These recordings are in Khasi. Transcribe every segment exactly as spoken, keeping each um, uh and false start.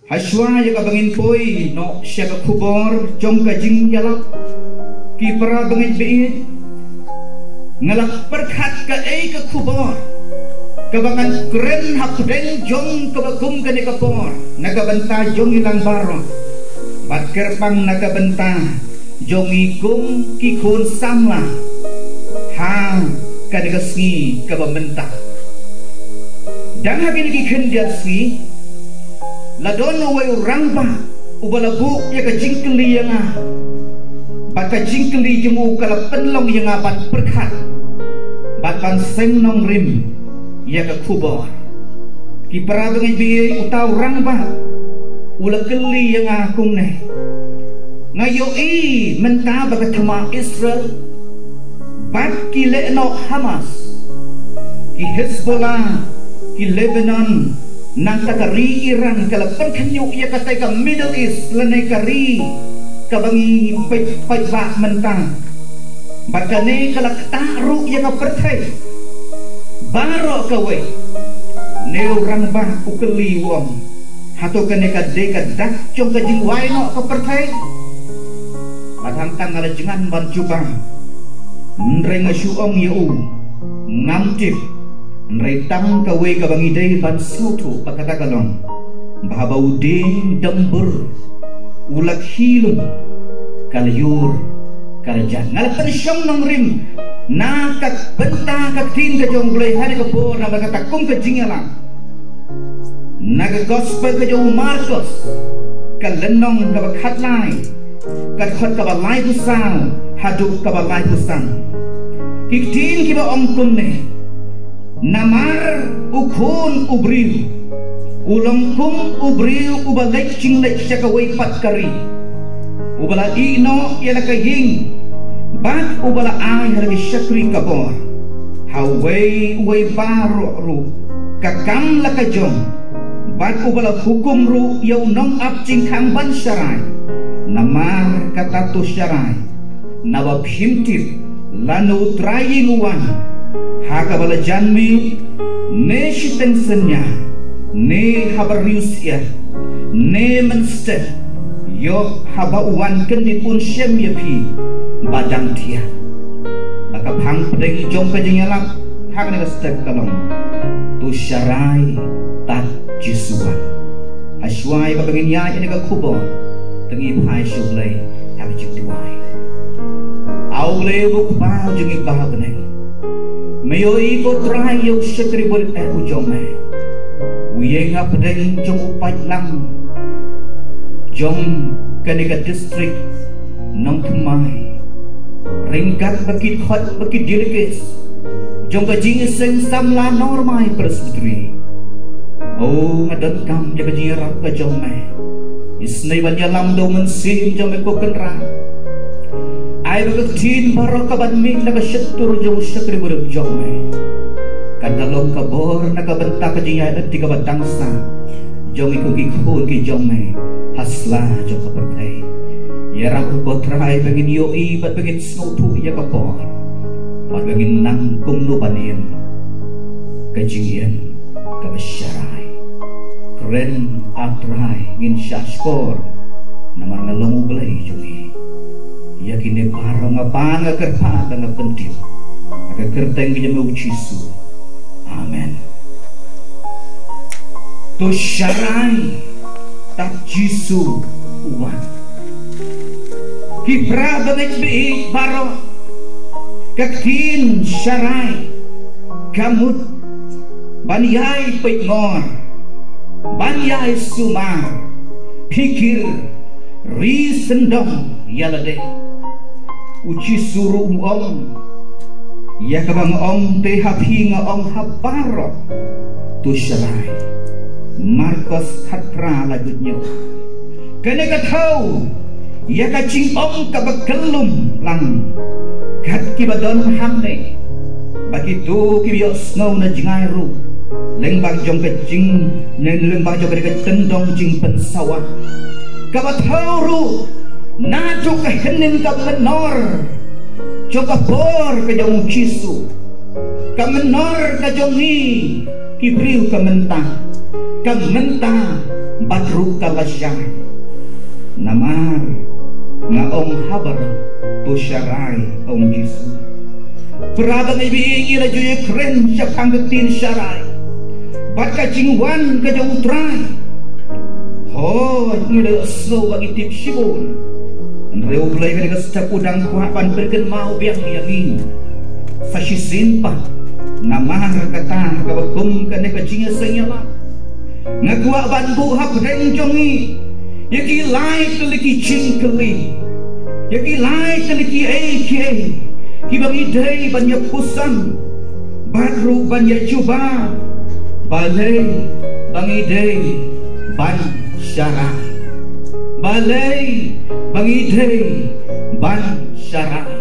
Hashwa ïa kaba ngin poi noh sha ka khubor jong ka jingïalap, ki para bangeit baieit, nga la pyrkhat kaei ka khubor kaba ngan kren hapdeng jong kaba kum kane ka por na ka bynta jong ngi lang baroh, bad kyrpang na ka bynta jong ngi kum ki khun samla ha kane ka sngi kaba mynta. Dang ha kine ki khyndiat sngi la don uwei u rangbah uba la buh ïa ka jingkylli ïa nga, bad ka jingkylli jong u ka la pynlong ïa nga ban pyrkhat bad ban seng nongrim ïa ka khubor. Ki para bangeit baieit, uta u rangbah u la kylli ïa nga kumne: Nga ïohi mynta ba ka thma Israel bad ki lehnoh Hamas, ki Hezbollah, ki Lebanon, nangta ka ri Iran ka la pynkhynñiuh ïa katei ka Middle East lane ka ri kaba ngi peit paidbah mynta. Bad kane ka la ktah ruh ïa ka pyrthei baroh kawei. Une u rangbah u kylli u ong, hato kane ka dei ka dak jong ka jingwai noh ka pyrthei? Bad hangta nga la jngan ban jubab, hynrei nga shu ong ïa u, ngam tip. Hynrei tang kawei kaba ngi dei ban sngewthuh ba kata ka long ba haba u dieng dambur u la khie lum, ka lyiur ka la jan. Nga la pynshong nongrim na ka bynta ka ktien ka jong U Blei ha kane ka por namar kata kum ka jingïalam na ka gospel ka jong u Markos, ka lynnong kaba khatlai, ka dkhot kaba laiphew saw haduh kaba laiphew san. Ki ktien kiba ong kumne: Namar u Khun u Briew u long kum u briew uba leit jingleit sha kawei pat ka ri, uba la ïeh noh ïa la ka ïing, bad uba la ai ha la ki shakri ka bor. Ha uwei uwei baroh ruh ka kam la ka jong, bad uba la hukum ruh ïa u nongap jingkhang ban sharai. Namar kata to sharai naba phim tip lano u trai ïing u wan, ha kaba la jan miet, ne shiteng synñia, ne ha ba riewsyiar, ne mynstep, ïoh haba u wan kyndit un shem ïa phi ba dang thiah. Ba ka phang pdeng jong ka jingïalap ha kane ka step ka long: To sharai tad Jisu wan. Hashwa ïa kaba ngin ïaid ïa kane ka khubor, to ngin phai sha U Blei ha ka jingduwai. A U Blei uba u Kpa jong ngi ba ha bneng, me ïohi ko Trai ïa u shakri barit eh u jong me, u ïeng hapdeng jong u paidlang jong kane ka district Nongthymmai, ryngkat bad ki dkhot bad ki delegates jong ka Jingïaseng Samla Nongthymmai Presbytery. O, nga donkam ïa ka jingïarap ka jong me. Isynei ban ïalam da u Mynsiem jong me ko Kynrad. Ai ba ka ktien baroh kaban mih na ka shyntur jong u shakri barit jong me, kan da long ka bor na ka bynta ka jingïaid lynti kaba dang sah jong ngi kum ki khun ki jong me ha sla jong ka pyrthei. Ïarap ruh ko Trai ba ngin ïohi bad ba ngin sngewthuh ïa ka por, bad ba ngin nang kumno ban im ka jingim kaba sharai. Kren, A Trai, ngin shahshkor namar me long U Blei jong ngi. Ïa kine baroh nga pan, nga kyrpad, nga pyntip ha ka kyrteng ka jong me U Jisu. Amen. To sharai tad Jisu u wan. Ki para bangeit baieit baroh, ka ktien sharai ka mut ban ïai peit ngor, ban ïai sumar, phikir, ri syndon ïa lade. U Jisu ruh u ong, ïa kaba nga ong te ha phi nga ong ha baroh, to sharai. Markos khatphra laiphew hynñiew. Kane ka thew ïa ka jingong kaba kyllum lang kat kiba don hangne, ba kito kiba ïohsngew na jngai ruh, lyngba jong ka jing, lyngba jong ka kyndong jingpynsawa, kaba thew ruh naduh ka hynnin ka mynnor jong ka por ka jong U Jisu, ka mynnor ka jong ngi ki briew ka mynta, ka mynta bad ruh ka la shah. Namar nga ong ha baroh, to sharai, ong Jisu. Para bangeit, ngi la ju ïakren shaphang ka ktien sharai bad ka jingwan ka jong U Trai. Hooid, ngi la ïohsngew bad ngi tip shibun. Hynrei U Blei ha kane ka step u dang kwah ban pynkynmaw biang ïa ngi sa shisien pat. Namar kata, ha kaba kum kane ka jingïaseng ïalam, nga kwah ban buh hapdeng jong ngi ïa ki lai tylli ki jingkylli, ïa ki lai tylli kiei kiei kiba ngi dei ban ïa pyrshang, bad ruh ban ïa jubab, balei ba ngi dei ban sharai? Balei ba ngi dei ban sharai?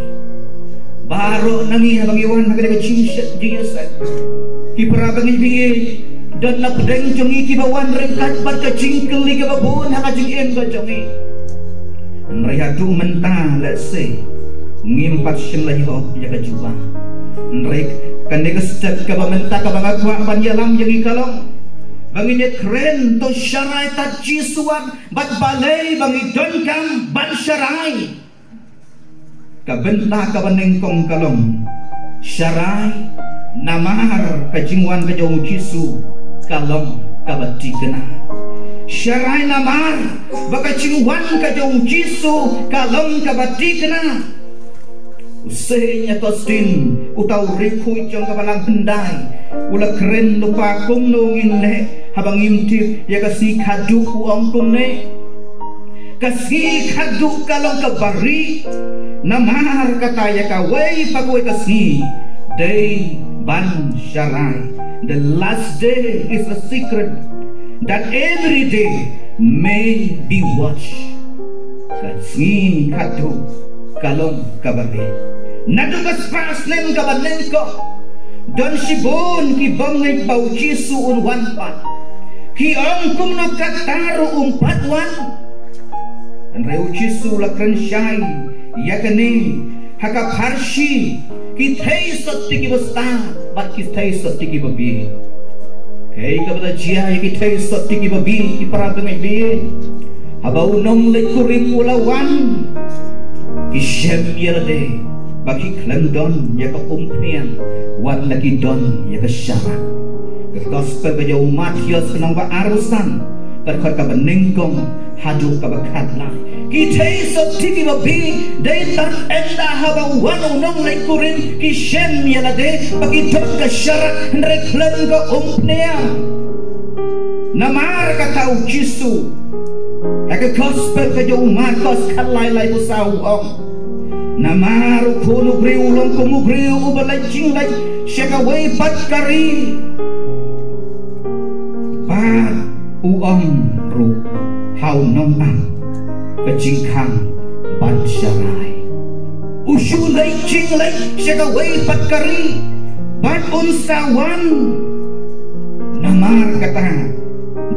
Baroh na ngi haba ngi wan ha kane ka jingïaseng, ki para bangeit, don na pdeng jong ngi kiba wan ryngkat bad ka jingkylli kaba bun ha ka jingim ka jong ngi. Hynrei haduh mynta, let's say, ngim pat shym la ïoh ïa ka jubab. Hynrei kane ka step kaba mynta kaba nga kwah ban ïalam ïa ngi ka long ba ngin ïakren, to sharai tad, Jisu wan, bad balei ba ngi donkam ban sharai. Ka bynta kaba nyngkong ka long, sharai namar ka jingwan ka jong U Jisu ka long kaba thikna. Sharai namar ba ka jingwan ka jong U Jisu ka long kaba thikna. U Saint Augustine, uta u riewkhuid jong ka Balang Hyndai, u la kren lypa kumno ngin leh haba ngim tip ïa ka sngi khadduh, u ong kumne: Ka sngi khadduh ka long kaba rieh, namar kata ïa kawei pa kawei ka sngi dei ban sharai. The last day is a secret that every day may be watched. Ka sngi khadduh ka long kaba rieh. Naduh ka spah snem kaba nyngkong, don shibun ki bym ngeit ba U Jisu un wan pat. Ki ong kumno katta ruh um pat wan. Hynrei U Jisu la kren shai ïa kane ha ka pharshi ki theisotti kiba stad bad ki theisotti kiba bieit. Kaei kaba la jia ïa ki theisotti kiba bieit, ki para bangeit? Haba u nongleit kurim u la wan, ki shem ïa lade ba ki khlem don ïa ka umphniang, wat la ki don ïa ka sharak. Ka Gospel ka jong u Mathaios, ka lynnong ba arphew san, ka dkhot kaba nyngkong haduh kaba khatlai. Ki theisotti kiba bieit dei tang ynda haba wan u nongleit kurim ki shem ïa lade ba ki don ka sharak hynrei khlem ka umphniang. Namar kata U Jisu ha ka Gospel ka jong u Markos khatlai, laiphew saw, u ong: Namar U Khun u briew u long kum u briew uba leit jingleit sha kawei pat ka ri. Bad u ong ruh ha u nongap ka jingkhang ban sharai. U shu leit jingleit sha kawei pat ka ri bad un sa wan. Namar kata,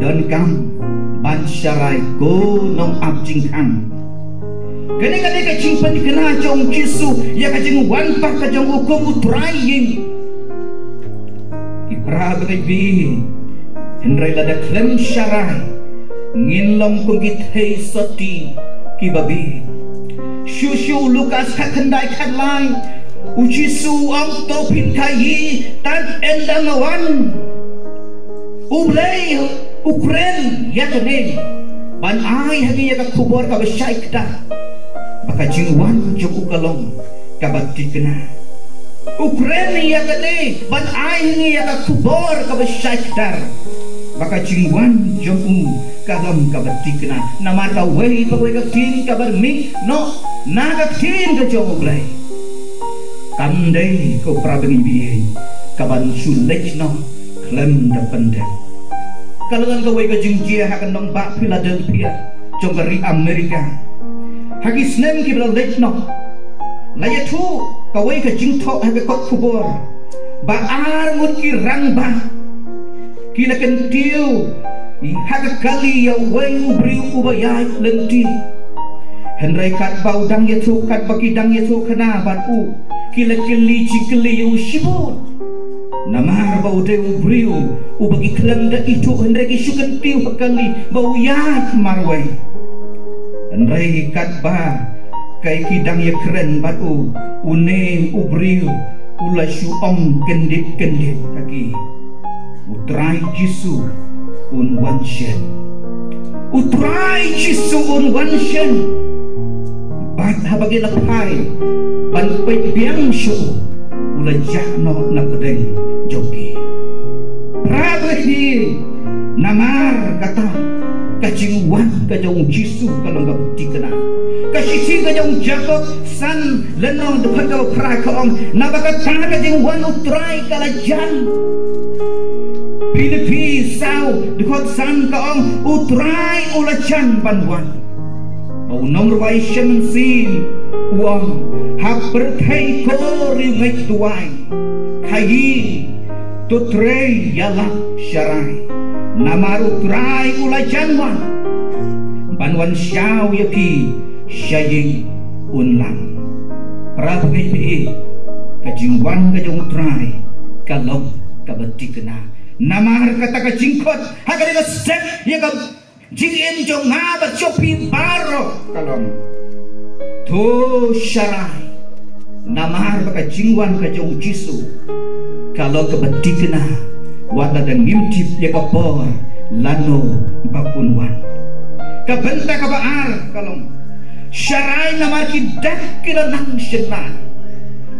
donkam ban sharai, ko nongap jingkhang. Kane ka dei ka jingpynkynmaw jong U Jisu ïa ka jingwan pat ka jong u kum U Trai ïing. Ki para bangeit, hynrei lada khlem sharai, ngin long kum ki theisotti kiba bieit. Shuh shuh Lukas khatkhyndai khatlai, U Jisu u ong: To phin khaii tad ynda nga wan. U Blei u kren ïa kane ban ai ha ngi ïa ka khubor kaba shai kdar ba ka jingwan jong u ka long kaba thikna. U kren ïa kane ban ai ha ngi ïa ka khubor kaba shai kdar ba ka jingwan jong u ka long kaba thikna. Namar kawei pa kawei ka ktien kaba mih noh na ka ktien ka jong U Blei kam dei, ko para bangeit, kaban shu leit noh khlem da pyndep. Ka la don kawei ka jingjia ha ka nongbah Philadelphia jong ka ri Amerika. Ha ki snem kiba la leit noh, la ïathuh kawei ka jingthoh ha ka kot khubor ba ar ngut ki rangbah ki la kyntiew ha ka kali ïa uwei u briew uba ïaid lynti. Hynrei katba u dang ïathuh, katba ki dang ïathuhkhana bad u, ki la kylli jingkylli ïa u shibun. Namar ba u dei u briew uba ki khlem da ithuh, hynrei ki shu kyntiew ha kali ba u ïaid marwei. Hynrei katba kaei ki dang ïakren bad u, une u briew u la shu ong kyndit kyndit ha ki, U Trai Jisu un wan shen. U Trai Jisu un wan shen. Bad haba ki la phai ban peit biang shuh, u la jah noh na pdeng jong ki. Para bangeit, namar kata ka jingwan ka jong u Jisu ka long kaba thikna. Ka shithi ka jong u Jakob san lynnong dkhot kaba phra ka ong, naba kata ka jingwan u Trai ka la jan. Philippi saw dkhot san ka ong, u Trai u la jan ban wan. Ba u nongrwai Shem Mynsiem u ong, ha pyrthei ko riewngeit duwai, khaïi to trei ïalap sharai. Namar u Trai u la jan wan ban wan shaw ïa phi sha ïing un lam. Para bangeit, ka jingwan ka jong u Trai ka long kaba thikna. Namar kata ka jingkhot ha kane ka step ïa ka jingim jong nga bad jong phi baroh ka long, to sharai. Namar ba ka jingwan ka jong u Jisu ka long kaba thikna, wat la dang ngim tip ïa ka por lano ba un wan. Ka bynta kaba ar ka long, sharai namar ki dak ki la nang shynna.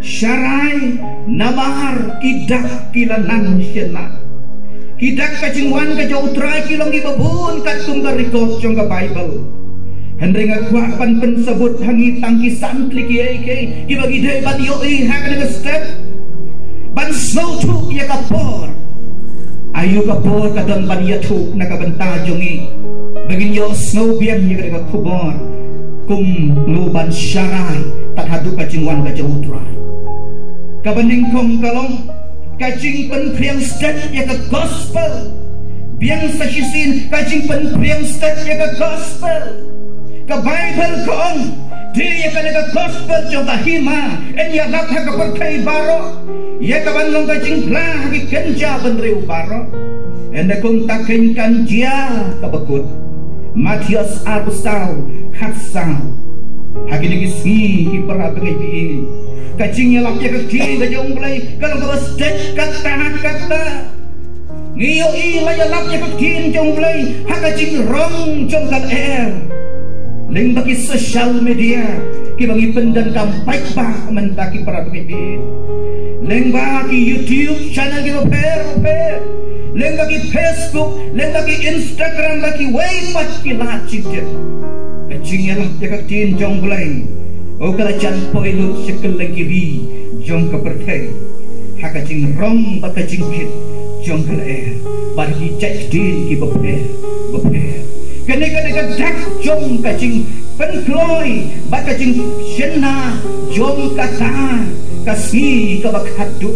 Sharai namar ki dak ki la nang shynna. Ki dak ka jingwan ka jong u Trai ki long kiba bun katkum ka record jong ka Baibl. Hynrei nga kwah ban pynsabut ha ngi tang ki san tylli kiei kiei kiba ngi dei ban ïohi ha kane ka step, ban sngewthuh ïa ka por. Aïu ka por ka don ban ïathuh na ka bynta jong ngi, ba ngin ïohsngew biang ïa kane ka khubor kumno ban sharai tad haduh ka jingwan ka jong u Trai. Kaba nyngkong ka long ka jingpynphriang stet ïa ka gospel. Biang sa shisien, ka jingpynphriang stet ïa ka gospel. Ka Baibl ka ong, dei ïa kane ka gospel jong ka hima yn ïalap ha ka pyrthei baroh, ïa kaban long ka jingphla ha ki kynja bynriew baroh. Ynda kumta keiñ kan jia kaba kut. Mathaios arphew saw, khatsaw. Ha kine ki sngi, ki para bangeit, ka jingïalap ïa ka ktien ka jong U Blei ka long kaba stet katta katta. Ngi ïohi la ïalap ïa ka ktien jong U Blei ha ka jingrong jong ka lyer. Lyngba ki social media kiba ngi pyndonkam paidbah mynta, ki para bangeit, lyngba ki YouTube channel kiba pher bapher, lyngba ki Facebook, lyngba ki Instagram bad kiwei pat ki lad jingtip, ka jingïalap ïa ka ktien jong U Blei, o, ka la jan poi lut sha kylleng ki ri jong ka pyrthei ha ka jingrong bad ka jingkit jong ka lyer bad ki jait ktien kiba pher bapher. Kane ka dei ka dak jong ka jingpynkloi bad ka jingshynna jong kata ka sngi kaba khatduh.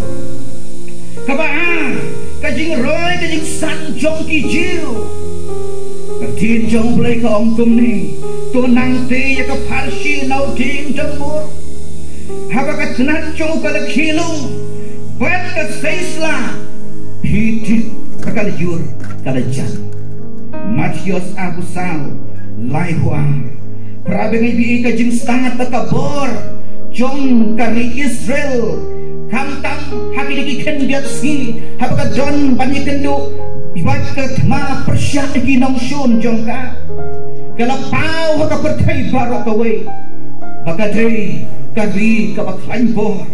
Kaba ar, ka jingroi ka jingsat jong ki Jiw. Ka ktien jong U Blei ka ong kumne: To nangtei ïa ka pharshi na u dieng jong bur, haba ka tnat jong u ka la khie lung bad ka sei sla, phi tip ba ka lyiur ka la jan. Mathaios arphew saw, laiphew ar. Para bangeit, ka jingstad bad ka bor jong ka ri Israel, khamtam ha kine ki khyndiat sngi, haba ka don ban ïakynduh bad ka thma pyrshah ïa ki nongshun jong ka, ka la paw ha ka pyrthei baroh kawei ba ka dei ka ri kaba khlaiñ bor.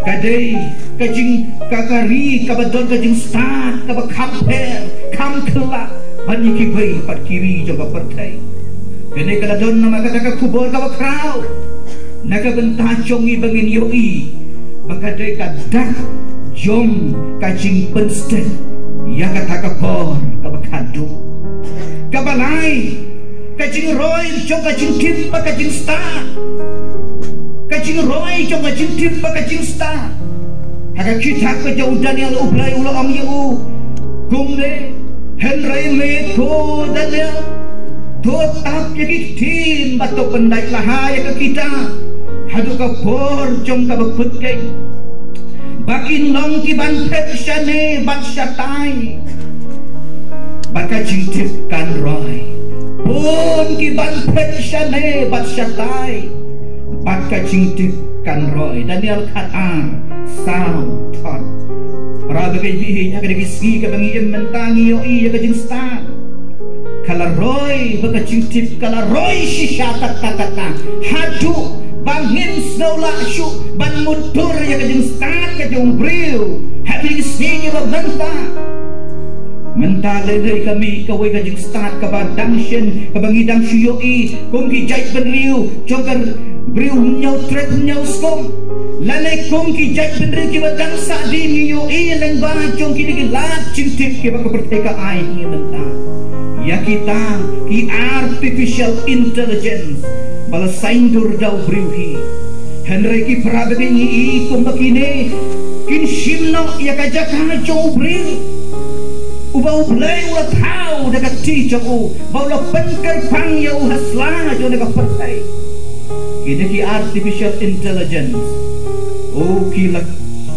Ka dei ka jing, ka, ka ri kaba don ka jingstad kaba kham pher, kham khlaiñ ban ïa kiwei pat ki ri jong ka pyrthei. Kane ka la don namar kata ka khubor kaba khraw na ka bynta jong ngi ba ngin ïohi ba ka dei ka dak jong ka jingpynstet ïa kata ka por kaba khatduh. Kaba lai, ka jingroi jong ka jingtip bad ka jingstad. Ka jingroi jong ka jingtip bad ka jingstad. Ha ka kitab ka jong u Daniel, U Blei u la ong ïa u kumne: Hynrei me ko Daniel, to tap ïa ki ktien bad to pyndait lahai ïa ka kitab haduh ka por jong kaba kut keiñ. Ba kin long ki ban phet shane bad shatai, bad ka jingtip kan roi. Bun ki ban phet shane bad shatai, bad ka jingtip kan roi. Daniel khat ar, saw, thot. Para bangeit, ha kane ka sngi kaba ngi im mynta ngi ïohi ïa ka jingstad. Ka la roi bad ka jingtip ka la roi shisha katta katta, haduh ba ngim sngew lah shuh ban mutdur ïa ka jingstad ka jong u briew. Ha kine ki sngi kiba mynta, mynta lei lei ka mih kawei ka jingstad kaba dang shen, kaba ngi dang shu ïohi kum ki jaitbynriew jong ka briew hynñiew trep hynñiew skum, lane kum ki jaitbynriew kiba dang sah die. Ngi ïohi lyngba jong kine ki lad jingtip kiba ka pyrthei ka ai ha ngi mynta ïa kita ki artificial intelligence ba la saiñdur da u briew hi. Hynrei ki para bangeit, ngi i kumba kine kin shim noh ïa ka jaka jong u briew uba U Blei u la thaw da ka kti jong u, ba u la pynkyrpang ïa u ha sla jong ka pyrthei. Kine ki artificial intelligence, o, ki la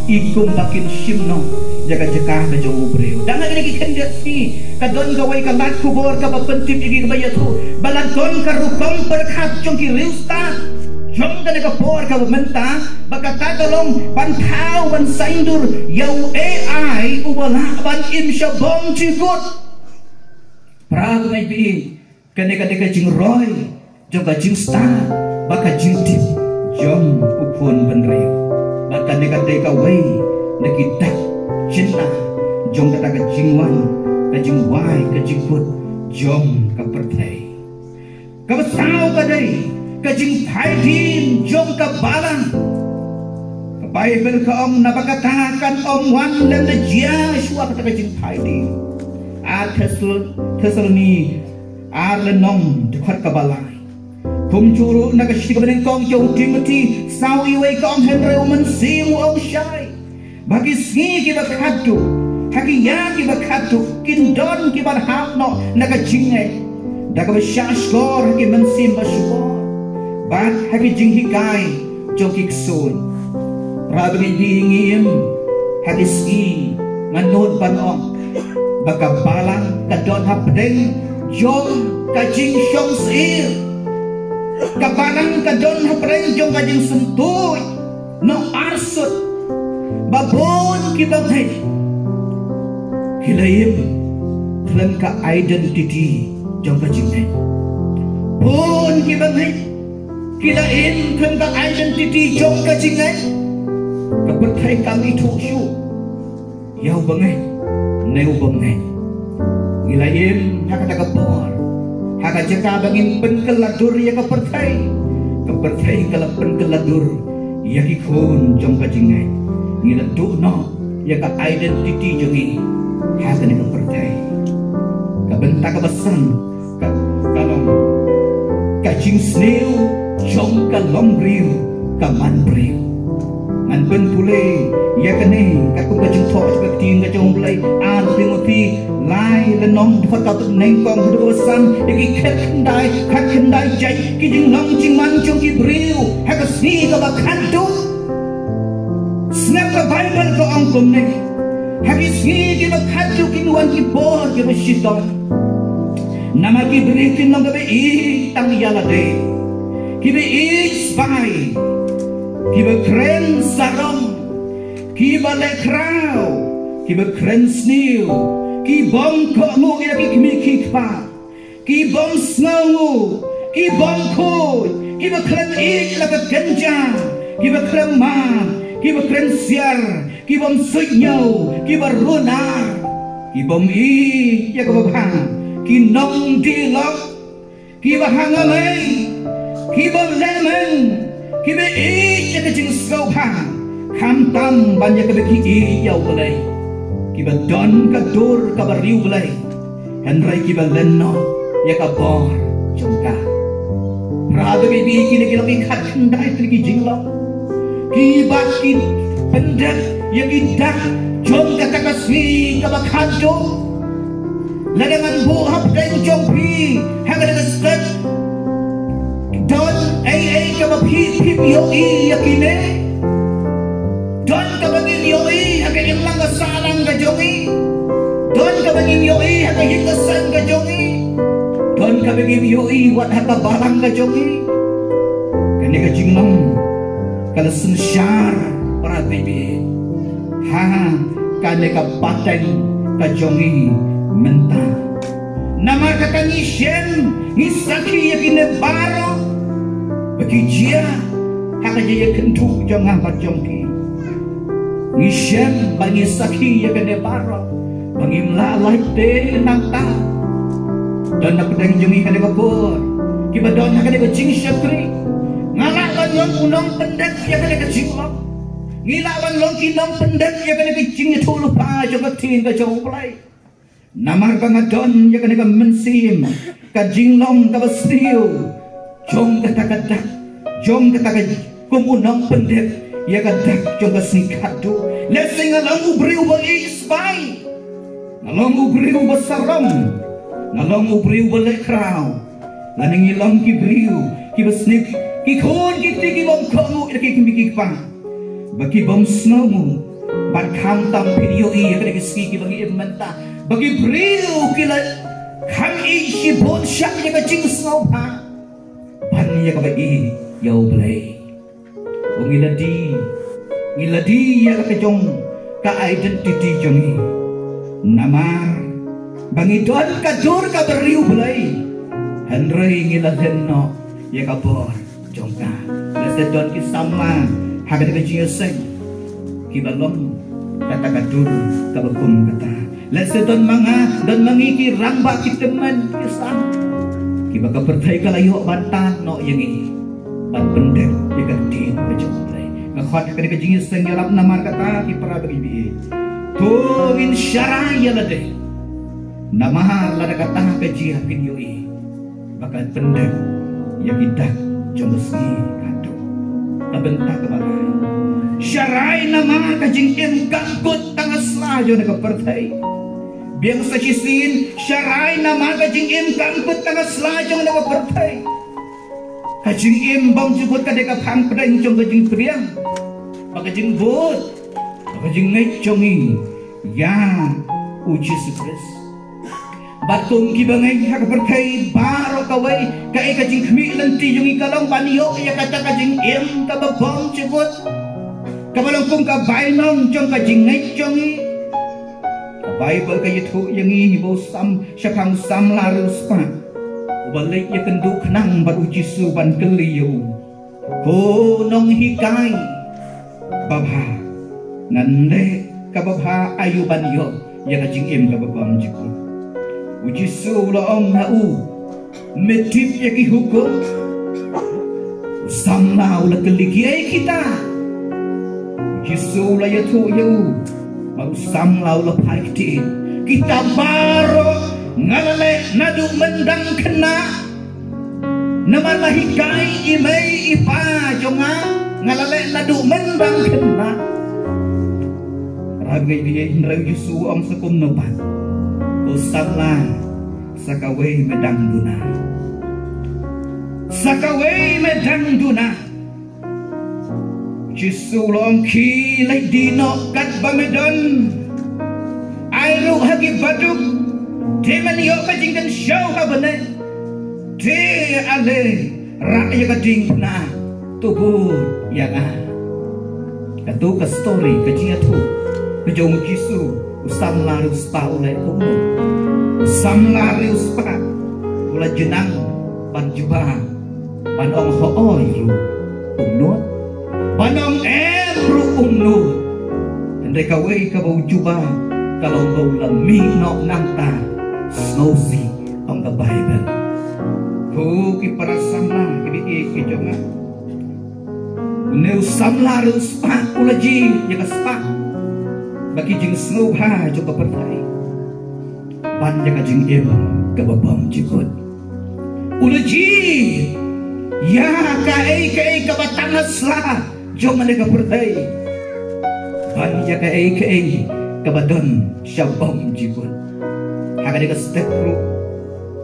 i kumba kin shim noh ïa ka jaka ka jong u briew. Dang ha kine ki khyndiat sngi ka don kawei ka lad khubor kaba pyntip ïa ngi kaba ïathuh ba la don ka rukom pyrkhat jong ki riewstad jong kane ka por kaba mynta, ba kata ka long ban thaw ban saiñdur ïa u A I uba lah ban im sha bong jingkut. Para bangeit, kane ka dei ka jingroi jong ka jingstad bad ka jingtip jong u khun bynriew. Bad kane ka dei kawei na ki dak shynna jong kata ka jingwan, ka jingwai, ka jingkut jong ka pyrthei. Kaba saw ka dei ka jingphai dien jong ka balang. Ka Baibl ka ong, naba kata kan ym wan lem da jia shuwa kata ka jingphai dien. Ar Thessalon-, Thessaloni ar lynnong dkhot kaba lai. Kumjuh ruh na ka shithi kaba nyngkong jong u Timothi saw, iwei ka ong, hynrei u Mynsiem u ong shai ba ha ki sngi kiba khadduh, ha ki ïa kiba khadduh kin don kiban hap noh na ka jingngeit da kaba shahshkor ha ki mynsiem ba shukor bad ha ki jinghikai jong ki ksuid. Para bangeit, ngi im ha ki sngi, nga nud ban ong ba ka balang ka don hapdeng jong ka jingshong syier. Ka balang ka don hapdeng jong ka jingsyntuid noh arsut, ba bun kiba ngeit ki la im khlem ka identity jong ka jingngeit. Bun kiba ngeit ki la im khlem ka identity jong ka jingngeit. Ka pyrthei kam ithuh shuh ïa uba ngeit ne uba ym ngeit. Ngi la im ha kata ka por, ha ka jaka ba ngin pynkylla dur ïa ka pyrthei. Ka pyrthei ka la pynkylla dur ïa ki khun jong ka jingngeit. Ngi la duh noh ïa ka identity jong ngi ha kane ka pyrthei. Ka bynta kaba san ka, ka long ka jingsniew jong ka longbriew ka manbriew. Ngan pynpule ïa kane katkum ka jingthoh jong ka ktien ka jong U Blei, ar Timothi lai lynnong dkhot kaba nyngkong haduh kaba san, ïa ki khatkhyndai, khatkhyndai jait ki jinglong jingman jong ki briew ha ka sngi kaba khadduh. Sngap, ka Baibl ka ong kumne, ha ki sngi kiba khadduh kin wan ki por kiba shitom. Namar ki briew kin long kiba ïeit tang ïa lade, kiba ïeit spah, kiba kren sarong, kiba leh khraw, kiba kren sniew, ki bym kohnguh ïa ki kmie ki kpa, ki bym sngewnguh, ki bym khuid, kiba khlem ïeit la ka kynja, kiba khlem mad, kiba kren siar, ki bym suidñiew, kiba runar, ki bym ïeit ïa kaba bha, ki nongdih lok, kiba hangamei, kiba lehmeng, kiba ïeit ïa ka jingsngewbha, khamtam ban ïa kaba ki ïeit ïa U Blei, kiba don ka dur kaba riewblei, hynrei kiba len noh ïa ka bor jong ka. Para bangeit, kine ki long ki khatkhyndai tylli ki jinglong kiba ki pyndep ïa ki dak jong kata ka sngi kaba khadduh. Lada ngan buh hapdeng jong phi ha kane ka stet, don ei ei kaba phi, phim ïohi ïa kine? Don kaba ngin ïohi Ba ngim ïohi ha ka ïing ka sem ka jong ngi. Don kaba ngim ïohi wat ha ka balang ka jong ngi. Kane ka jinglong ka la synshar para baby ha kane ka pateng ka jong ngi mynta. Namar kata ngi shem, ngi sakhi ïa kine baroh ba ki jia ha ka jingïakynduh jong nga bad jong phi. Ngi shem bad ngi sakhi ïa kane baroh ba ngim lah lait te nangta. Don na pdeng jong ngi kane ka por kiba don ha kane ka jingshakri. Nga lah ban long u nongpyndep ïa kane ka jinglong. Ngi lah ban long ki nongpyndep ïa kane ka jingïathuhlypa jong ka ktien ka jong U Blei. Namar ba nga don ïa kane ka mynsiem, ka jinglong kaba sniew jong kata ka dak, jong kata ka, kum u nongpyndep ïa ka dak jong ka sngi khatduh. Lehse nga long u briew uba ïeit spah, nga long u briew uba sarong, nga long u briew uba lehkraw. Lane ngi long ki briew kiba sniew, ki khun ki kti ki bym kohnguh ïa ki kmie ki kpa. Ba ki bym sngewnguh, bad khamtam phin ïohi ïa kane ka sngi kiba ngi im mynta ba ki briew ki la kham ïeit shibun shah ïa ka jingsngewbha ban ïa kaba ïeit ïa U Blei. O ngi la die, ngi la die ïa ka jong ka identity jong ngi. Namar ba ngi don ka dur kaba riewblei, hynrei ngi la len noh ïa ka bor jong ka. Lehse don ki samla ha kata ka jingïaseng kiba long kata ka dur kaba kum kata. Lehse don ma nga, don ma ngi ki rangbah ki tymmen ki sam kiba ka pyrthei ka la ïoh ban tan noh ïa ngi ban pyndep ïa ka ktien ka jong U Blei. Nga khot ha kane ka jingïaseng ïalap namar kata ki para ba ngi baieit. To ngin sharai ïa lade. Namar lada kata ka jia phin ïohi ba kan pyndep ïa ki dak jong ka sngi khatduh. Ka bynta kaba lai, sharai namar ka jingim kam kut tang ha sla jong ka pyrthei. Biang sa shisien, sharai namar ka jingim kam kut tang ha sla jong ka pyrthei. Ka jingim bymjukut ka dei ka phang pdeng jong ka jingpdiang bad ka jingbud bad ka jingngeit jong ngi ïa U Jisu Khrist. Bad kum kiba ngeit ha ka pyrthei baroh kawei, kaei ka jingkhmih lynti jong ngi ka long ban ïoh ïa kata ka jingim kaba bymjukut kaba long kum ka bainong jong ka jingngeit jong ngi. Ka Baibl ka ïathuh ïa ngi ba u sam, shaphang u samla riewspah uba leit ïakynduh khnang bad U Jisu ban kylli ïa u, ko nonghikai babha, ngan leh kaba bha aïu ban ïoh ïa ka jingim kaba bymjukut? U Jisu u la ong ha u, me tip ïa ki hukum? U samla u la kylli, kiei kita? U Jisu u la ïathuh ïa u, bad u samla u la phai ktien, kita baroh nga la leh naduh myndang khynnah. Namar la hikai i mei i pa jong nga, nga la leh naduh myndang khynnah. Para ba ngi baieit, hynrei U Jisu u ong sa kumno pat? Ko samla, sa kawei me dang duna. Sa kawei me dang duna. U Jisu u la ong, khie leit die noh katba me don. Ai ruh ha ki baduk, te men ïoh ka jingkynshew ha bneng. Te ale, rah ïa ka diengphna, to bud ïa nga. Kato ka story, ka jingïathuh ka jong U Jisu. U samla riewspah u leh kumno? U samla riewspah u la jnang ban jubab, ban ong hooid ruh um nud, ban ong em ruh um nud. Hynrei kawei kaba u jubab ka long ba u la mih noh nangta. Sngewsih, ong ka Baibl. Ko ki para samla kiba ïeit ki jong nga, une u samla riewspah u la jied ïa ka spah bad ki jingsngewbha jong ka pyrthei ban ïa ka jingim kaba bymjukut. U la jied ïa kaei kaei kaba tang ha sla jong kane ka pyrthei ban ïa kaei kaei kaba don sha bymjukut. Ha kane ka step ruh,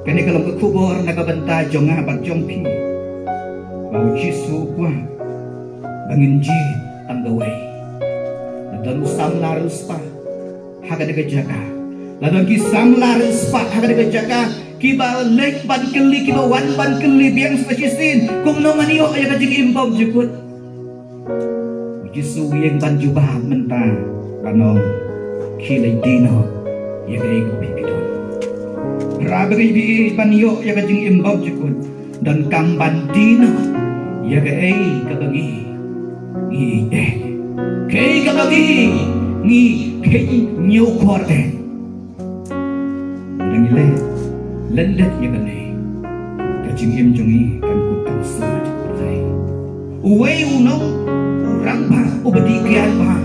kane ka long ka khubor na ka bynta jong nga bad jong phi, ba U Jisu u kwah ba ngin jied tang kawei. Lada don u samla riewspah ha kane ka jaka, La don ki samla riewspah ha kane ka jaka, kiba leit ban kylli, kiba wan ban kylli biang sa shisien, kumno ngan ïoh ïa ka jingim bymjukut. U Jisu u ïeng ban jubab mynta, ban ong, khie leit die noh ïa kaei kaba phi don. Para bangeit, phi ban ïoh ïa ka jingim bymjukut, donkam ban die noh ïa kaei kaba ngi, ngi ïeit eh. Kaei kaba ngi, ngi kheiñ ñiewkor eh. Lada ngi leh lyndet ïa kane, ka jingim jong ngi kan kut tang sla jong U Blei. Uwei u nong, u rangbah uba dih kiad bha,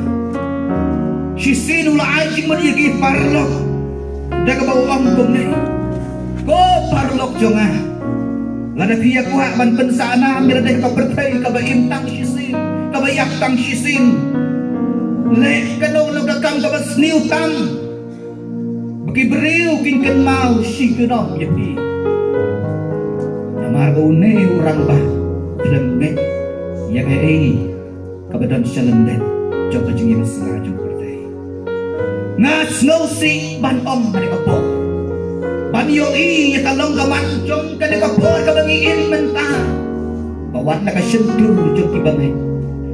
shisien u la ai jingmut ïa ki paralok da kaba u ong kumne: Ko paralok jong nga, lada phi ïa kwah ban pynsah nam ïa lade ha ka pyrthei kaba im tang shisien, kaba ïap tang shisien, leh kano kano ka kam kaba sniew tam, ba ki briew kin kynmaw shi kynnoh ïa phi. Namar ba une u rangbah khlem ngeit ïa kaei kaba don sha lyndet jong ka jingim sla jong ka pyrthei. Nga sngewsih ban ong ha kane ka por, ban ïohi ïa ka long ka man jong kane ka por kaba ngi im mynta, ba wat na ka shyntur jong ki bangeit,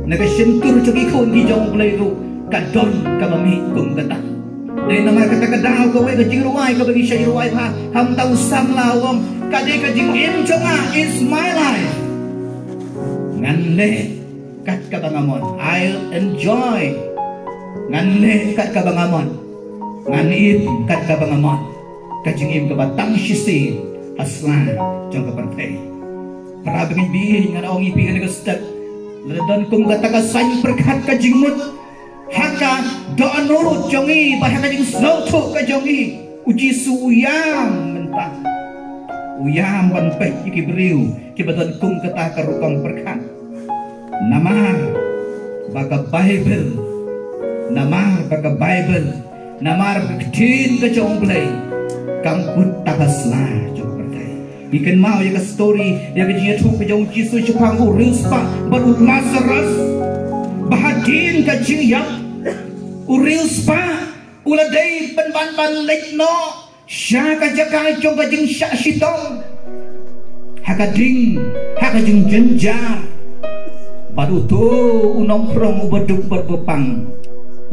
na ka shyntur jong ki khun ki jong U Blei ruh, ka don kaba mih kum kata. Dei namar kata ka daw kawei ka jingrwai kaba ngi shait rwai bha ha mynta u samla u ong, ka dei ka jingim jong nga is my life. Ngan leh kat kaba nga mon. I'll enjoy. Ngan leh kat kaba nga mon. Ngan im kat kaba nga mon. Ka jingim kaba tang shisien ha sla jong ka pyrthei. Para bangeit, ngan ong ïa phi ha kane ka step, lada don kum kata ka saiñ pyrkhat ka jingmut ha ka dohnud jong ngi bad ha ka jingsngewthuh ka jong ngi, U Jisu u ïam mynta. U ïam ban peit ïa ki briew kiba don kum kata ka rukom pyrkhat. Namar ba ka Baibl, namar ba ka Baibl, namar ba ka ktien ka jong U Blei kam kut tang ha sla jong ka pyrthei. Ngi kynmaw ïa ka story, ïa ka jingïathuh ka jong U Jisu shaphang u riewspah bad u Lasarus. Ba hadien ka jingïap, u riewspah u la dei pynban ban leit noh sha ka jaka jong ka jingshah shitom ha ka ding, ha ka jingjynjar. Bad uto u nongphrong uba duk bad ba pang,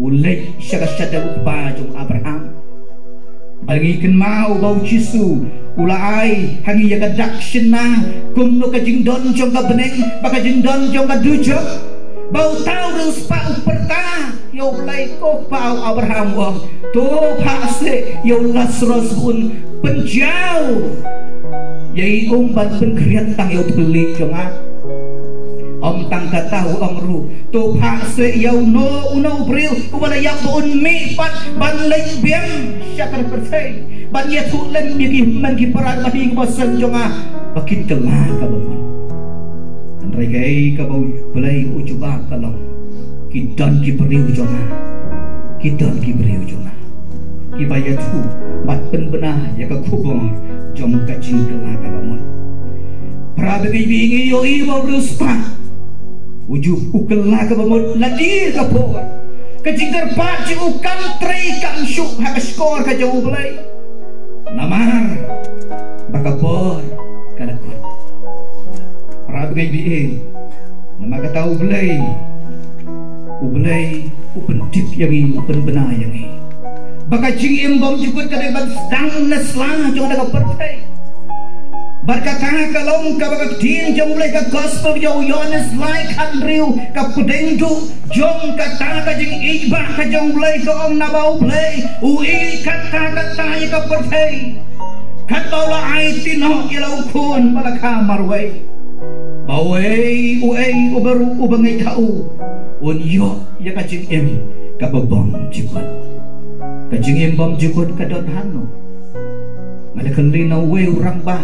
u leit sha ka shadem u kpa jong Abraham. Bad ngi kynmaw ba U Jisu u la ai ha ngi ïa ka dak shynna kumno ka jingdon jong ka bneng bad ka jingdon jong ka dujok. Ba uta u riewspah u pyrta ïa U Blei, ko Pa u Abraham, u ong, to phah seh ïa u Lasarus un pynjaw ïa i um ban pynkhriat tang ïa u thylliej jong nga. Ym tang kata, u ong ruh, to phah seh ïa uno uno u briew uba la ïap ba un mih pat ban leit biang sha ka pyrthei ban ïathuh lem ïa ki hynmen ki para bad ïa ki bseiñ jong nga ba kin kylla kaba mut. Hynrei kaei kaba U Blei u jubab ka long, ki don ki briew jong nga, ki don ki briew jong nga kiba ïathuh bad pynbna ïa ka khubor jong ka jingkylla kaba mut. Para bangeit, ngi ïohi ba u riewspah u ju u kylla kaba mut lade ka por. Ka jingkyrpad jong u kam trei kam shuh ha ka shkor ka jong U Blei. Namar ba ka por ka la kut. Para bangeit, namar kata U Blei, U Blei u pyntip ïa ngi, u pynbna ïa ngi ba ka jingim bymjukut ka dei ban sdang na sla jong kane ka pyrthei. Bad kata ka long kaba ka ktien jong U Blei, ka gospel jong u Ïoannis lai khathynriew, ka pdeng duh jong kata ka jingïeit ba ka jong U Blei ka ong, naba U Blei u ïeit katta katta ïa ka pyrthei, katba u la aiti noh ïa la u khun ba la kha marwei, ba uei uei uba ruh uba ngeit ha u un ïoh ïa ka jingim kaba bymjukut. Ka jingim bymjukut ka don hangno? Nga la kylli na uwei u rangbah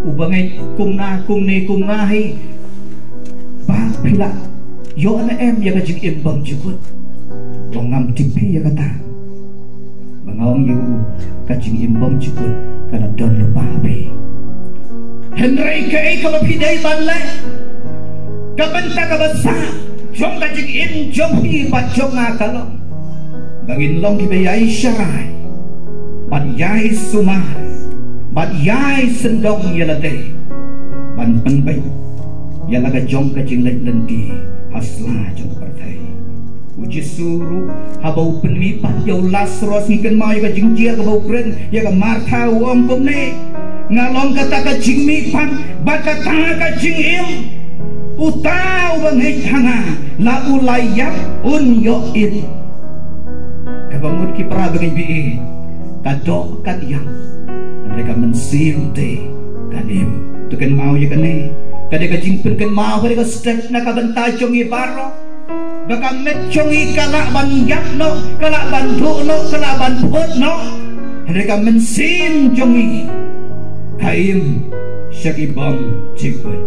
uba ngeit kumna kumne kum nga hi, ba phi la ïoh ne em ïa ka jingim bymjukut? Ba ngam tip phi ïa kata. Ba nga ong ïa u, ka jingim bymjukut ka la don lypa ha phi. Hynrei kaei kaba phi dei ban leh, ka bynta kaba sah jong ka jingim jong phi bad jong nga ka long ba ngin long kiba ïaishah rai Bad ïai sumar, bad ïai sngewdong ïa lade, ban pynbeit ïa la ka jong ka jingleit lynti ha sla jong ka pyrthei. U Jisu ruh, haba u pynmih pat ïa u Lasaros, ngi kynmaw ïa ka jingjia kaba u kren ïa ka Martha, u ong kumne: Nga long kata ka jingmihpat bad kata ka jingim. Uta uba ngeit ha nga, la u la ïap un ïoh im. Kaba mut ki para bangeit ba ïeit, ka doh kan ïap, hynrei ka mynsiem te kan im. To kynmaw ïa kane, ka dei ka jingpynkynmaw, ka dei ka step na ka bynta jong ngi baroh. Ba ka met jong ngi ka lah ban ïap noh, ka lah ban duh noh, ka lah ban phut noh, hynrei ka mynsiem jong ngi ka im sha ki bym jingmut.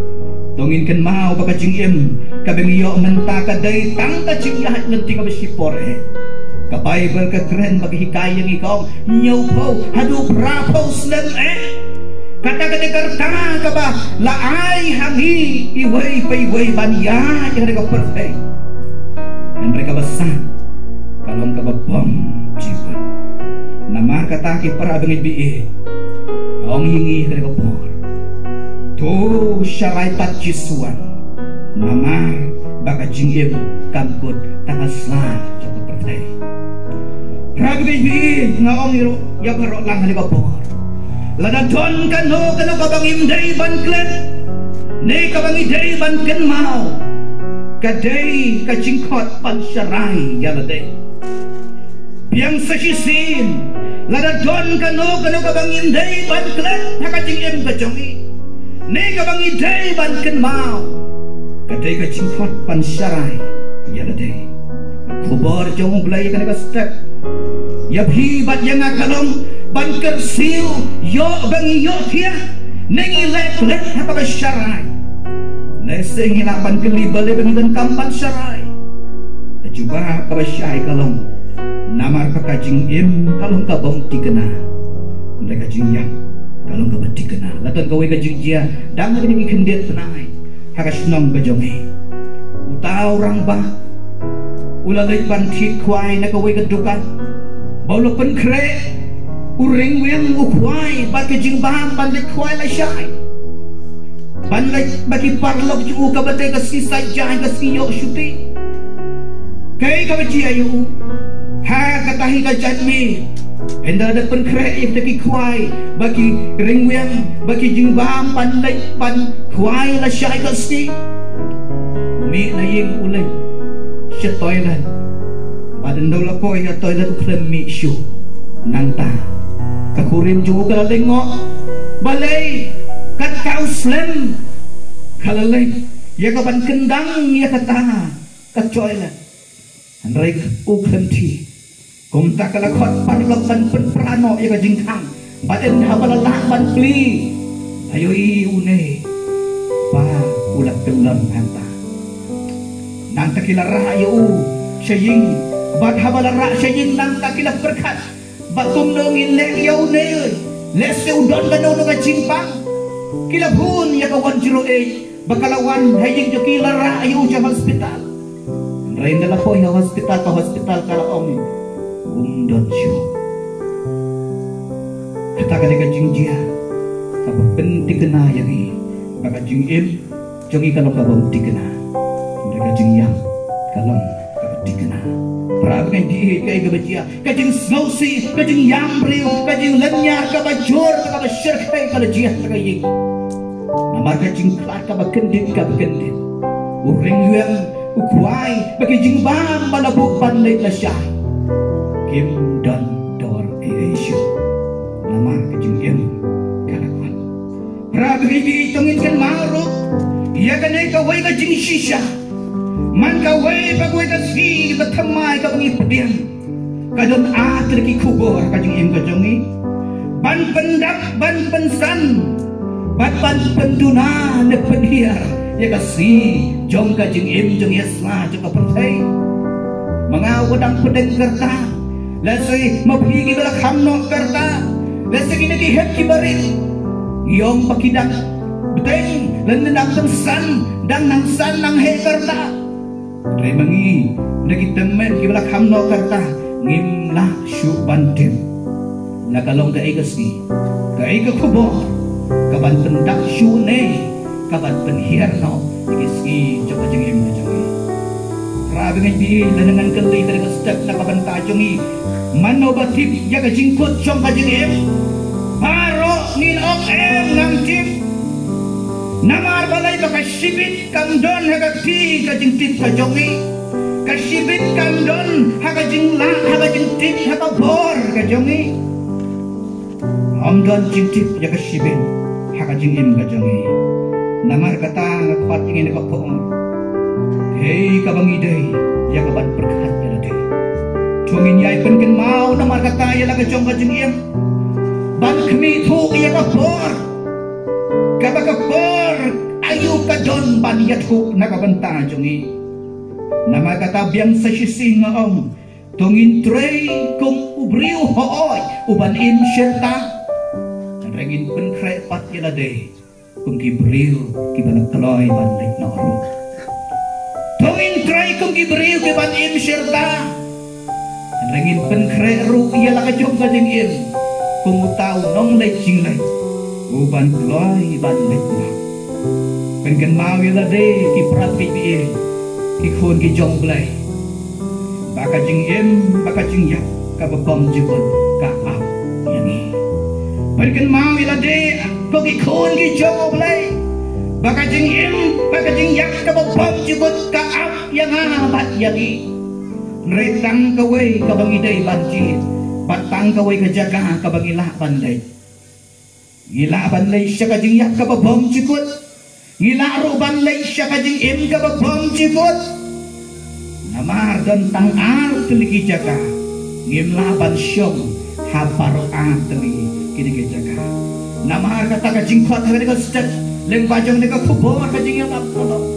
To ngin kynmaw ba ka jingim kaba ngi ïoh mynta ka dei tang ka jingïaid lynti kaba shipor eh. Ka Baibl ka kren ba ka hikai ïa ngi, ka ong: Hynñiewphew haduh phraphew snem eh. Kata ka dei ka rta kaba la ai ha ngi iwei pa iwei ban ïaid ha ka pyrthei. Hynrei kaba sah ka long kaba bym jingmut. Namar kata, ki para bangeit ba ïeit, nga ong ïa ngi ha kane ka por, to sharai tad shisien. Namar ba ka jingim kam kut tang ha sla jong ka pyrthei. Para bangeit ba ïeit, nga ong ïa baroh lang ha kane ka por, lada don kano kano kaba ngim dei ban klet ne kaba ngi dei ban kynmaw, ka dei ka jingkhot ban sharai ïa lade. Biang sa shisien, lada don kano kano kaba ngim dei ban klet ha ka jingim ka jong ngi ne kaba ngi dei ban kynmaw, ka dei ka jingkhot ban sharai ïa lade. Ka khubor jong U Blei ha kane ka step ïa phi bad ïa nga ka long ban kyrsiew, ïoh ba ngi ïohthiah ne ngi leh klet ha kaba sharai. Lehse ngi lah ban kylli balei ba ngi donkam ban sharai. Ka jubab kaba shai ka long namar ba ka jingim ka long ka bym thikna, hynrei ka jingïap ka long kaba thikna. La don kawei ka jingjia dang ha kine ki kyndit bnai ha ka shnong ka jong ngi. Uta u rangbah u la leit ban thied khwai na kawei ka dukan, ba u la pynkhreh u ringwiang u khwai bad ka jingbam ban leit khwai lashai. Ban leit bad ki paralok jong u, kaba dei ka sngi Saitjaiñ, ka sngi ïoh shuti. Kaei kaba jia ïa u? Ha kata hi ka janmiet, ynda la dep pynkhreh ïa kita ki khwai bad ki ringwiang bad ki jingbam ban leit ban khwai lashai ka sngi, u mih na ïing, u leit sha toilet. Bad ynda u la poi ha toilet u khlem mih shuh. Nangta ka kurim jong u ka la lyngngoh. Balei? Katta u slem ka la leit ïa ka ban kyndang ïa kata ka toilet. Hynrei u khlem thied. Kumta ka la khot paralok ban pynpra noh ïa ka jingkhang. Bad ynda haba la lah ban plie, la ïohi une ba u la kyllon hangta. Nangta ki la rah ïa u sha ïing. Bad haba la rah sha ïing, nangta ki la pyrkhat ba kumno ngin leh ïa une. Lehse u don kano kano ka jingpang. Ki la phone ïa ka one zero eight ba ka la wan ha ïing jong ki, la rah ïa u sha hospital. Hynrei ynda la poi ha hospital, ka hospital ka la ong, um don shuh. Kata ka dei ka jingjia kaba pynthikna ïa ngi ba ka jingim jong ngi ka long kaba ym thikna, hynrei ka jingïap ka long kaba thikna. Para bangeit, kaei kaba jia? Ka jingsngewsih, ka jingïam briew, ka jinglynñiar kaba jur, kaba shyrkhei ka la jia ha ka ïing. Namar ka jingkhlad kaba kyndit, kaba kyndit, u ringwiang, u khwai bad ki jingbam ba la buh ban leit lashai kim don dor ei ei shuh. Namar ka jingim ka la khot. Para bangeit, to ngin kynmaw ruh ïa kane kawei ka jingshisha. Man kawei pa kawei ka sngi, ka thymmai kaba ngi pdiang, ka don ar tylli ki khubor ha ka jingim ka jong ngi. Ban pyndap, ban pynsan, bad ban pynduna ne pynhiar ïa ka sngi jong ka jingim jong ngi ha sla jong ka pyrthei. Ma nga uba dang pdeng ka rta, lehse ma phi kiba la kham noh ka rta, lehse kine ki hep kiba rit, ngi ong ba ki dang bteng lane dang pynsan, dang nang san nang heh ka rta. Hynrei ma ngi, na ki tymmen kiba la kham noh ka rta, ngim lah shuh ban tip. Na ka long kaei ka sngi, kaei ka khubor kaban pyndak shuh ne kaban pynhiar noh ïa ki sngi jong ka jingim ka jong ngi. Hynrei ba ngi, lada ngan kylli ka dei ka step na ka bynta jong ngi, mano ba tip ïa ka jingkut jong ka jingim? Baroh ngin ong em, ngam tip. Namar balei? Ba ka shibit kam don ha ka kti ka jingtip ka jong ngi. Ka shibit kam don ha ka jinglah, ha ka jingtip, ha ka bor ka jong ngi. Ym don jingtip ïa ka shibit ha ka jingim ka jong ngi. Namar kata nga khot ïa ngi na ka por, hei, kaba ngi dei ïa kaban pyrkhat ïa lade. To ngin ïai pynkynmaw namar kata ïa la ka jong ka jingim, ban khmih thuh ïa ka por, kaba ka por aïu ka don ban ïathuh na ka bynta jong ngi. Namar kata biang sa shisien nga ong, to ngin trei kum u briew hooid uban im shirta, hynrei ngin pynkhreh pat ïa lade kum ki briew kiba la kloi ban leit noh ruh. To ngin trei kum ki briew kiban im shirta, hynrei ngin pynkhreh ruh ïa la ka jong ka jingim kum uta u nongleit jingleit uban kloi ban leit noh. Pynkynmaw ïa lade ki para bangeit, ki khun ki jong U Blei, ba ka jingim, ba ka jingïap kaba bymjukut ka ap ïa ngi. Pynkynmaw ïa lade ko ki khun ki jong U Blei, ba ka jingim, ba ka jingïap kaba bymjukut ka ap ïa nga bad ïa ngi. Hynrei tang kawei kaba ngi dei ban jied, bad tang kawei ka jaka kaba ngi lah ban leit. Ngi lah ban leit sha ka jingïap kaba bymjukut. Ngi lah ruh ban leit sha ka jingim kaba bymjukut. Namar don tang ar tylli ki jaka, ngim lah ban shong ha baroh ar tylli kine ki jaka. Namar kata ka jingkhot ha kane ka step lyngba jong kane ka khubor ka jingïalap ka long,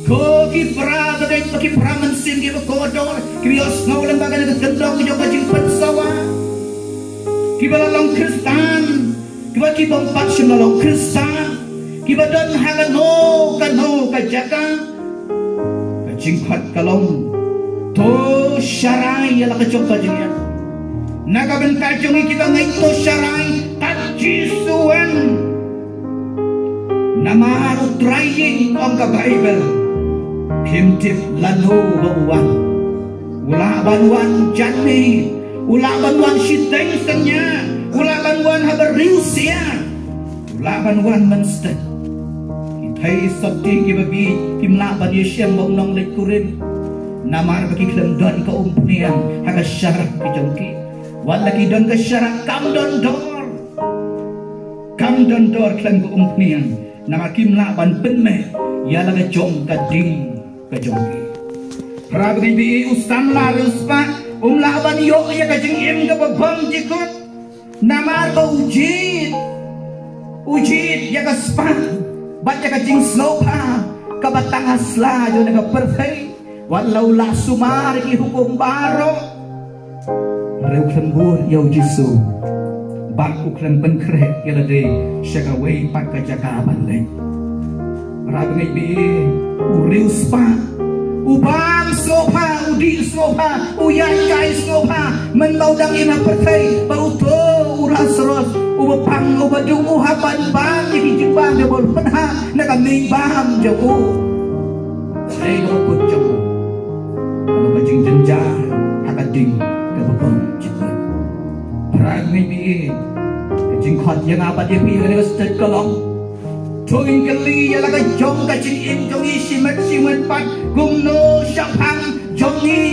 ko ki para bangeit, ki para mynsiem kiba kordor, kiba ïohsngew lyngba kane ka kyndong jong ka jingpynsawa, kiba la long Khristan, kiba, ki bym pat shym la long Khristan, kiba don ha kano kano ka jaka. Ka jingkhot ka long, to sharai ïa la ka jong ka jingïap. Na ka bynta jong ngi kiba ngeit, to sharai, tad Jisu wan. Namar U Trai ïing, ong ka Baibl, phim tip lano ba u wan. U lah ban wan janmiet, u lah ban wan shiteng synñia, u lah ban wan ha ba riewsia, u lah ban wan mynstep. Ki thei sotti kiba bieit kim lah ban ïashem bad u nongleit kurim, namar ba ki khlem don ka umphniang ha ka sharak ka jong ki. Wat la ki don ka sharak, kam don dor, kam don dor khlem ka umphniang, namar kim lah ban pynmih ïa la ka jong ka ding ka jong ki. Para bangeit, u samla riewspah um lah ban ïoh ïa ka jingim kaba bymjukut, namar ba u jied, u jied ïa ka spah bad ïa ka jingsngewbha kaba tang ha sla jong ka pyrthei. Wat la u la sumar ïa ki hukum baroh, hynrei u khlem bud ïa U Jisu, bad u khlem pynkhreh ïa lade sha kawei pat ka jaka ban leit. Para bangeit, u riewspah, u bam sngewbha, u dih sngewbha, u ïaid kai sngewbha, mynba u dang im ha pyrthei, bad uto u Lasaros, uba pang, uba duk, u hap ban bam ïa ki jingbam jong u, pynhap na ka miej bam jong u. Hynrei ka kut jong u ka long ka jingjynjar ha ka ding kaba bymjukut. Para bangeit, ka jingkhot ïa nga bad ïa phi ha kane ka step ka long, to ngin kylli ïa la ka jong ka jingim jong ngi shimet shimet pat, kumno shaphang jong ngi.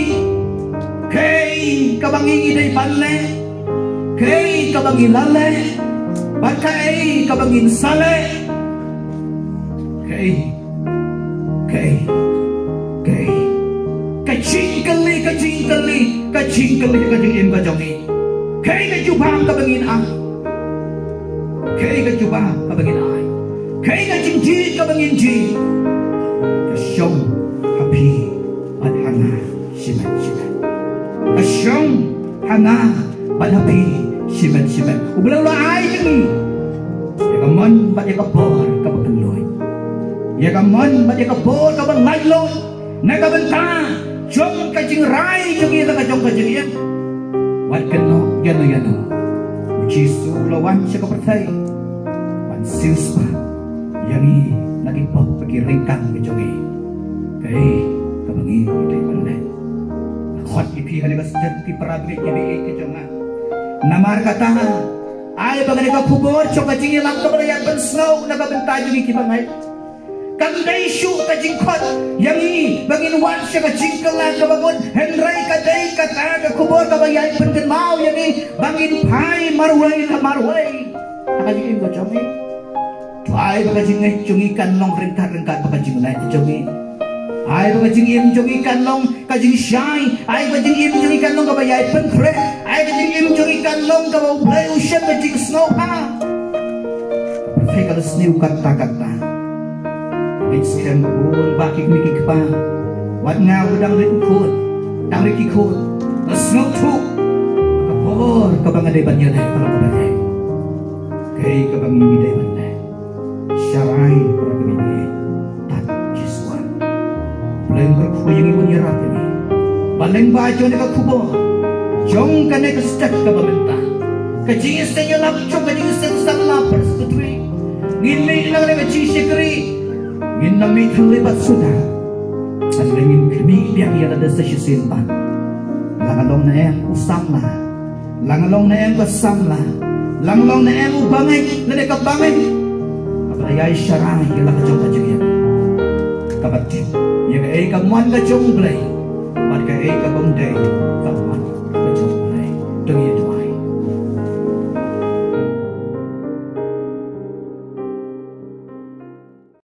Kaei kaba ngi dei ban leh, kaei kaba ngi la leh, bad kaei kaba ngin sa leh. Kaei, kaei, kaei. Ka jingkylli, ka jingkylli, ka jingkylli ka jingim ka jong ngi. Kaei ka jubab kaba ngin ai? Kaei ka jubab kaba ngin ai? Kaei ka jingjied kaba ngin jied? Ka shong ha phi bad ha nga shimet shimet. Ka shong ha nga bad ha phi shimet shimet. U Blei u la ai ïa ngi ïa ka mon bad ïa ka bor kaba kylluid, ïa ka mon bad ïa ka bor kaba laitluid na ka bynta jong ka jingrai jong ngi, na ka jong ka jingim. Wat kynnoh ïano ïano, Jisu u la wan sha ka pyrthei ban siewspah ïa ngi na ki pop bad ki ryngkang ki jong ngi. Kaei kaba ngi dei ban leh? Nga khot ïa phi ha kane ka step, ki para bangeit, ki bangeit ki jong nga. Namar kata, ai ba kane ka khubor jong ka jingïalap kaba la ïaid pynsngew na ka bynta jong ngi kiba ngeit, kam dei shuh ka jingkhot ïa ngi ba ngin wan sha ka jingkylla kaba mut, hynrei ka dei kata ka khubor kaba ïaid pynkynmaw ïa ngi ba ngin phai marwei la marwei ha ka jingim ka jong ngi. To ai ba ka jingngeit jong ngi kan long ryngkat ryngkat bad ka jingleh jong ngi. Ai ba ka jingim jong ngi kan long ka jingshai, ai ba ka jingim jong ngi kan long kaba ïai pynkhreh, ai ba ka jingim jong ngi kan long kaba U Blei u shem ka jingsngewbha. Ka pyrthei ka la sniew katta katta. Ka leit skhem bun ba ki kmie ki kpa, wat nga u dang rit u khun, dang rit ki khun, nga sngewthuh ka por kaba nga dei ban ïaleh ka long kaba dei. Kaei kaba ngi dei ban leh? Sharai para bangeit, tad Jisu. Blei un kyrkhu ïa ngi, un ïarap ïa ngi ba lyngba jong kane ka khubor jong kane ka step kaba mynta, ka jingïaseng ïalap jong ka Jingïaseng Samla Presbytery, ngin mih na kane ka jingshakri, ngin ym mih tang lei bad suda, hynrei ngin khmih biang ïa lade sa shisien pat. La nga long ne em u samla, la nga long ne em ka samla, la nga long ne em u bangeit lane ka bangeit kaba la ïai sharai ïa la ka jong ka jingim, kaba tip ïa kaei ka mon ka jong U Blei bad kaei ka bym dei ka